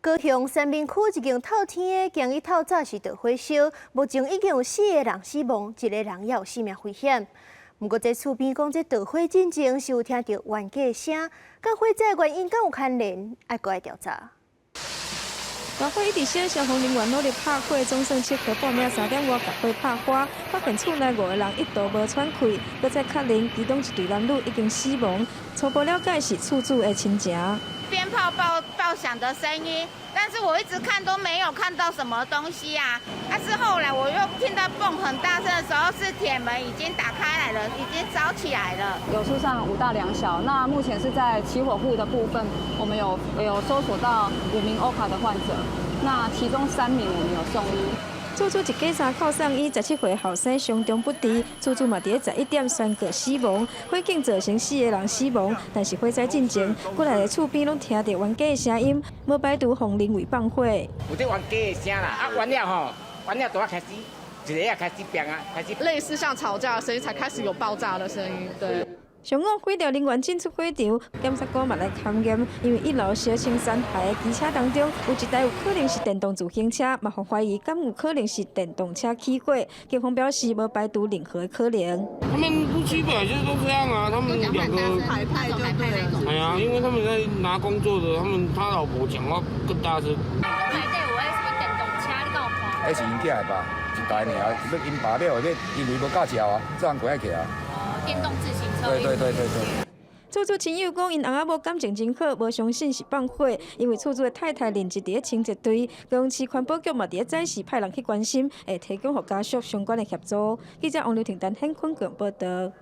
高雄三民區一間透天的今日透早是著火燒，目前已經有四个人死亡，一个人也有性命危險。毋過這厝邊講，這著火進前是有聽著冤家聲，佮火災原因敢有牽連，愛閣來調查。大火一直燒，消防人員努力拍火，總算七號半暝3點外共火拍花，發現厝內五个人一度無喘氣，閣再確認其中一對男女已經死亡。初步了解是厝主的親情。鞭炮爆爆響的聲音，但是我一直看都沒有看到什麼東西啊。但是後來我又聽到嘣很大聲的時候，是鐵門已經打開來了，已經燒起來了。有疏散五大兩小，那目前是在起火戶的部分，我們有搜索到五名歐卡的患者，那其中三名我們有送醫。厝主一家三口送醫，17歲後生傷重不治，厝主嘛佇咧11點宣告死亡。火警造成四个人死亡，但是火災進前，幾來个厝邊攏聽著冤家的聲音，無排除予人為放火。有這冤家的聲啦，啊，完了吼，完了就開始，一个仔開始變啊，開始。類似像吵架的聲音，才開始有爆炸的聲音，對。上午，火調人員進出火場，檢察官嘛來勘驗，因為一樓燒成殘骸的機車當中，有一台有可能是電動自行車，嘛予懷疑敢有可能是電動車起火。警方表示無排除任何可能。他們夫妻本來就都這樣啊，他們兩個海派就對了。哎呀，因為他們在拿工作的，他們他老婆講話更大聲。內底有彼什麼電動車，你敢有看？彼是𪜶囝的吧？一台爾，欲𪜶爸了，欲因為無駕照啊，這樣過來啊。電動自行車。對對對對對。厝主親友講，𪜶翁仔某感情真好，無相信是放火，因為厝主的太太任職佇咧清潔隊，高雄市環保局嘛佇咧早時派人去關心，會提供予家屬相關的協助。記者王劉婷、陳顯坤報導。